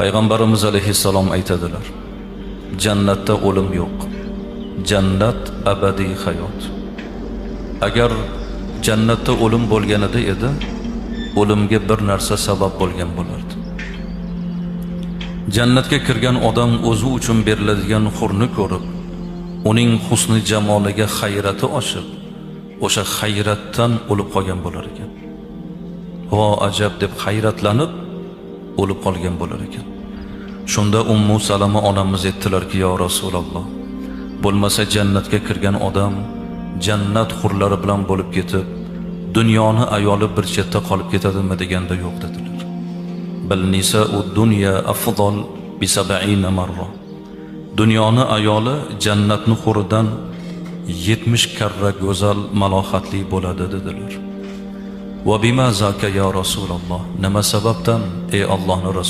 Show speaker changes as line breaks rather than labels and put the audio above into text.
Payg'ambarimiz alayhissalom aytadilar: jannatda o'lim yo'q. Jannat abadiy hayot. Agar jannatda o'lim bo'lganida edi, o'limga bir narsa sabab bo'lgan bo'lardi. Jannatga kirgan odam o'zi uchun beriladigan hurni ko'rib, uning husni jamoliga hayrati oshib, o'sha hayratdan o'lib qolgan bo'lar ekan. Vo ajab deb hayratlanib o'lib qolgan bo'lar ekan. Shunda Ummu Salama onamiz aytdilarki: "Yo Rasululloh, bo'lmasa jannatga kirgan odam jannat hurlari bilan bo'lib ketib, dunyoni ayoli bir chetda qolib ketadimi?" deganda, "Yo'q", dedilar. "Bal nisa'u dunya afdal bi 70 marra." Dunyoni ayoli jannatni huridan 70 karra go'zal, malohatli bo'ladi, dedilar. "Va bima zaka, ya Rasululloh?" Nima sababdan, ey Allohning rasuli?